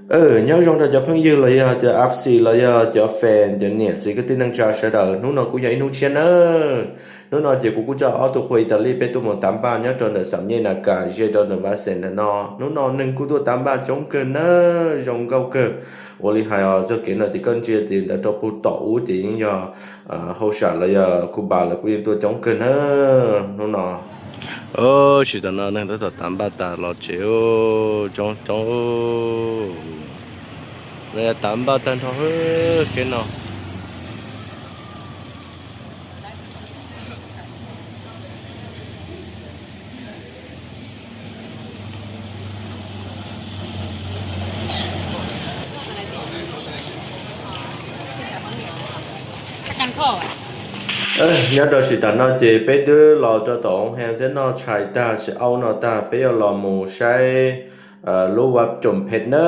Nyob zoo rau cov phooj ywg los yog cov F C los yog cov fan, cov niam txiv kwv tij neej tsa sawv daws, hnub no kuj yog ib hnub tshiab nawb. Hnub no ces kuv kuj coj ob tug qhua Italy peb tuaj mus tav npaj nyob rau ntawm Xam Nyej Nas Kas ze rau ntawm Vaj Xees ntawm no. Hnub no neeg kuj tuaj tav npaj coob kawg nawb, zoo nkauj kawg. Ua li hais os, txoj kev no ces koj ntsia tim ntawd rau puag tom ub ces yeej yog hauj sam los yog Cuba lawv kuj yeej tuaj coob kawg nawb hnub no. Tsis tas no neeg tab tom tav npaj tas los tsev coob coob. Lawv tav npaj tag nrho kev no. Nyob rau tsis tas no ces peb twb los rau tom hoo hee thiab noj tshais tag, tsis aub no tag, peb yuav los mus saib lub Vaj Coom Phem na.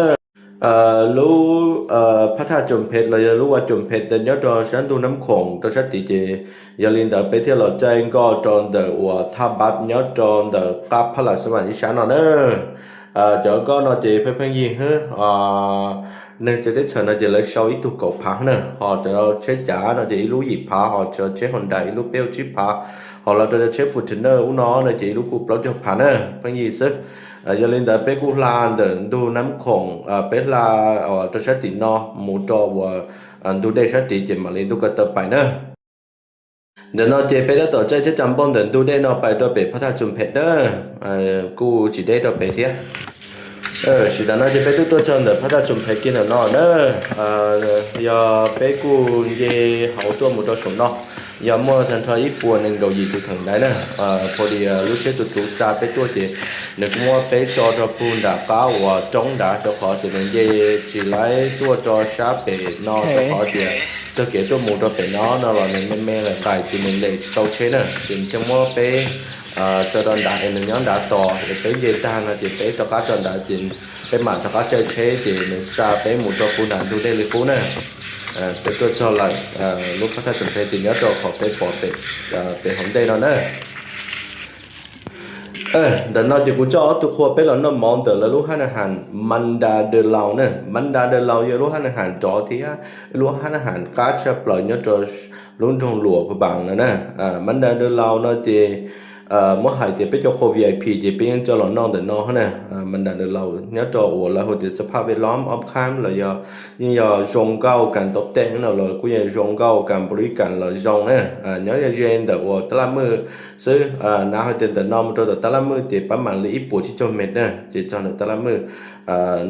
Lub phab thaj Coom Phem los yog lub Vaj Coom Phem ntawd nyob rau sab ntug Nab Khoom rau sab tid ces yog li ntawd peb thiaj los caij nkoj rau ntawm uas thaj Npab nyob rau ntawm qab phab las xab vam ib sab no na. Cov nkoj no ces pheej pheej yig hwb. Neeg txawv teb chaws no ces lawv sau ib tug kaum phav na, ho cov tsheb cav no ces ib lub yim phav, ho cov tsheb Honda ib lub peb caug tsib phav, ho los rau cov tsheb Fortuner ub no no ces ib lub kuj plaub caug phav na, pheej yig xwb. Yog li ntawd peb kuj hla ntawm ntug Nab Khoom, peb hla rau sab tim no mus rau uas ntug dej sab tid ces mam li ntuj ko taw pais na. Ntawm no ces peb tab tom caij tsheb tsa npauj ntawm ntug dej no pais rau pem phab thaj Coom Phem na, kuj tsis deb rau pem thiab. Tsis tas no ces peb twb tuaj txog ntawm phab thaj Coom Phem kiag ntawm no na. Yog peb kuj nce hauv tuaj mus rau saum no, yog muaj tag nrho ib puas nees nkaum yim tus theem ntaiv na. Pha di lub tsheb tus tub xa peb tuaj ces nws kuj muab peb tso rau puag nram qab uas roob nrad, rau qhov tias nws nce tsis laib tuaj rau sab pem no, rau qhov tias txoj kev tuaj mus rau pem no no los nws me me nqais nqais ces nws lem tsis tau tsheb na, ces nws thiaj muab peb tso rau nrad es nws nyob nrad tos es peb nce tag no ces peb rov qab rau nrad ces peb mam rov qab caij tsheb ces nws xa peb mus rau puag nram ntug dej li qub na. Peb tuaj txog lawm, lub phab thaj Coom Phem ces nyob rau qhov peb pom pem hauv ntej no na. Ntawm no ces kuv coj ob tug qhua peb los noj mov ntawm lawv lub hab na has Manda de Laus na. Manda de Laus yog lub hab na has nrov thiab lub hab na has qab tshaj plaws nyob rau lub nroog Luam Pha Npaas no na. Manda de Laus no ces muab hais tias peb cov qhua V I P ces peb yeej coj los noj ntawm no na. Manda de Laus nyob rau uas lawv hu tias xab phaj vej lom ob khab los yog yeej yog zoo nkauj kas tau tej no los kuj yeej zoo nkauj kas npaum li kas los zoo na. Nyob ze ntawm uas tab laj mwj xwb, nav hais tias ntawm no mus rau tom tab laj mwj ces pab mam li ib puas tsib caug mev na ces txog ntawm tab laj mwj.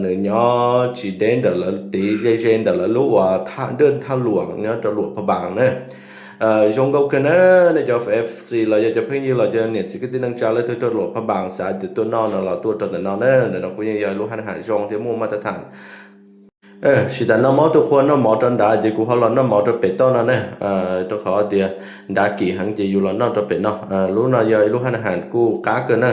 Nws nyob tsis deb ntawm lawv tid, ze ze ntawm lawv lub uas nraj thaj Luam nyob rau Luam Pha Npaas na. Zoo nkauj kawg na, nej cov F C los yog cov phooj ywg los cov niam txiv kwv tij neej tsa leej twg tuaj Luam Pha Npaas xav tias tuaj noj no los tuaj rau ntawm no na, ntawm no kuj yeej yog lub hab na has zoo thiab muaj maj tab tham. Tsis tas no muab tus qhua noj mov rau nrad ces kuv ho los noj mov rau pem toj no na. Rau qhov tias nrad kim heev ces yus los noj rau pem no. Lub no yog ib lub hab na has kuj qab kawg na.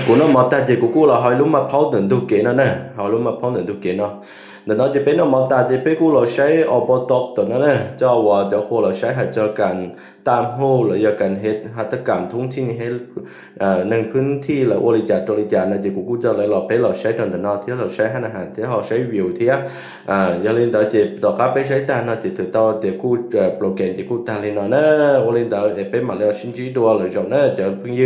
Kuv noj mov tag ces kuv kuj los ho ib lub maj phaub ntawm ntug kev no na, ho lub maj phaub ntawm ntug kev no. Ntawm no ces peb noj mov tas ces peb kuj los saib os pov tom tom no na, coj uas cov qhua los saib hais txog kas taj hmuj los yog kas hab tab kam thoob thij, neeg phwb thij lawv ua li cas rau li cas no ces kuv kuj coj lawv los peb los saib rau ntawm no thiab los saib hab na has thiab ho saib view thiab. Yog li ntawd ces tom qab peb saib tag no ces thwm tau tias kuj program ces kuj tag li no na. Ua li ntawd es peb mam li sib ntsib dua lwm zaus na cov phooj ywg.